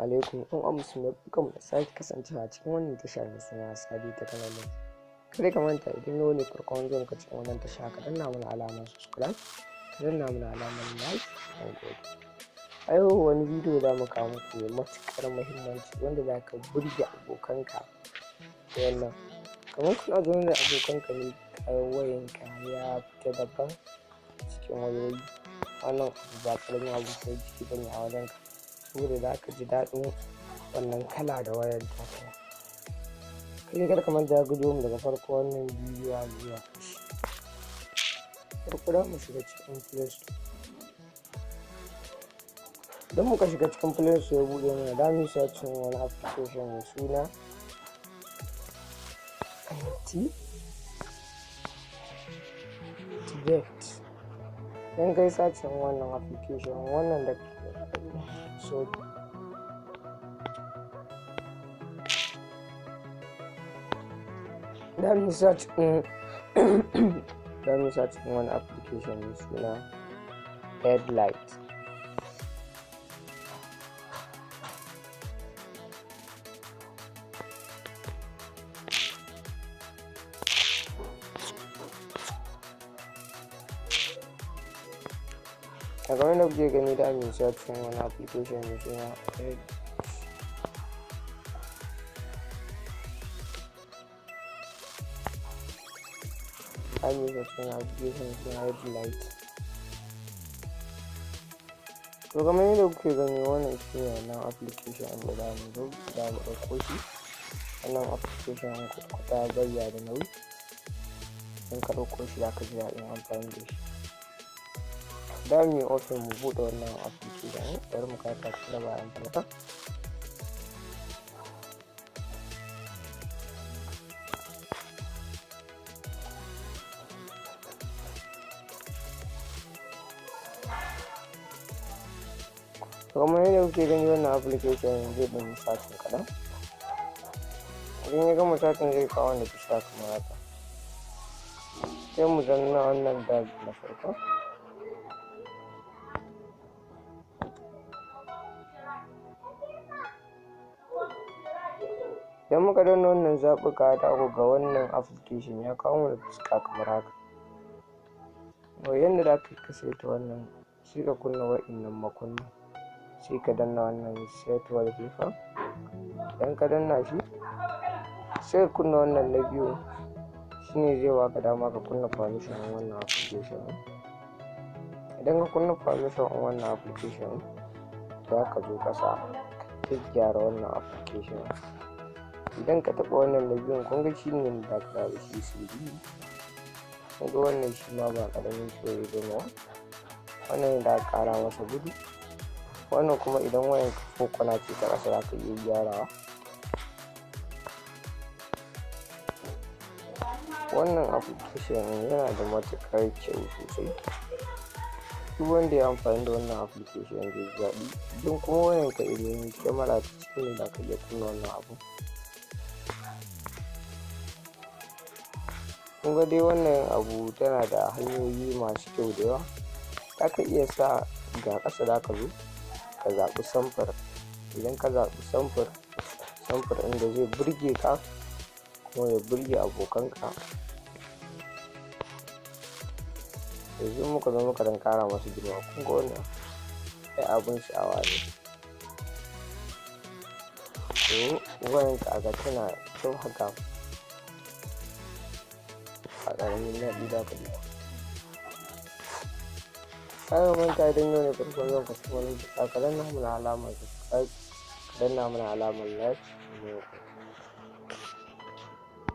Alaikum ɗan uwan musulmai, barkanmu da sake kasancewa a cikin wannan tasha mai suna Sabi Technology. Kada ka manta, idan yau ne farkon zuwan ka cikin wannan tasha, ka danna mana alamar subscribe, ka danna mana alamar like. Mun gode. A yau wani bidiyo za mu kawo muku mai matuƙar muhimmanci wanda za ka burge abokanka da wannan. Kamar kuna zaune da abokanka ne, wayanka ya fita daban cikin wayoyi. Wannan abu ba ƙaramin abun farin ciki ba ne a wajenka, saboda za ka ji daɗin wannan kala da wayar taka. Kai, kar ka manta ka biyo mu daga farko wannan bidiyo har zuwa ƙarshe. Farko za mu shiga cikin Play Store. Idan muka shiga cikin Play Store ya buɗe mana, za mu yi searching wani application mai suna Anti Theft. Idan kai searching wannan application, wannan da, so za mu yi search ɗin wani application mai suna Headlight. A kamar yadda kuke gani, da mu yi searching wani application mai suna Head za mu yi searching application mai suna Headlight. To, kamar yadda kuke gani, wannan shi ne wannan application ɗin da za mu zo za mu ɗauko shi. Wannan application ɗin kwata-kwata bai ya da nauyi. In ka ɗauko shi, za ka ji daɗin amfani da shi. Za mu yi open, mu buɗe wannan application ɗin. Bari mu kasa tunda ba a amfani ba. Kamar yadda kuke gani, wannan application zai ɗan yi searching kaɗan. Idan ya gama searching, zai kawo mana fuska kamar haka. Sai mu danna wannan bag na farko. Idan muka danna wannan zaɓuka, za ku ga wannan application ya kawo mana fuska kamar haka. To, yanda za ka ka saita wannan, sai ka kunna wa'innan makunnin, sai ka danna wannan set wallpaper. Idan ka danna shi, sai ka kunna wannan na biyu, shine zai baka dama ka kunna permission ɗin wannan application ɗin. Idan ka kunna permission ɗin wannan application, za ka zo ƙasa ka gyaggyara wannan application. Idan ka taɓa wannan na biyun, kun ga shine da ka dawo da shi CD. Kun ga wannan shi ma ba ƙaramin kyau ya gama ba. Wannan da aka ƙara masa gudu. Wannan kuma idan wayanka ko kwana ce ta ƙasa, za ka iya gyarawa. Wannan application yana da matuƙar kyau sosai. Duk wanda ya amfani da wannan application zai ji daɗi. Idan kuma wayanka idan kyamara ta ciki ne, za ka iya kunna wannan abun. Kun ga dai wannan abu tana da hanyoyi masu kyau da yawa. Za ka iya sa ga ƙasa, za ka zo ka zaɓi samfur. Idan ka zaɓi samfur, samfur ɗin da zai burge ka kuma ya burge abokanka. Yanzu muka zo muka ɗan ƙara masa girma, kun ga wannan ai abun sha'awa ne. To, wayanka a ga tana kyau haka, ba ƙaramin daɗi za ka ji ba. Kar ka manta, idan yau ne farkon zuwan ka cikin wannan tasha, ka danna mana alamar subscribe, ka danna mana alamar like. Mun gode.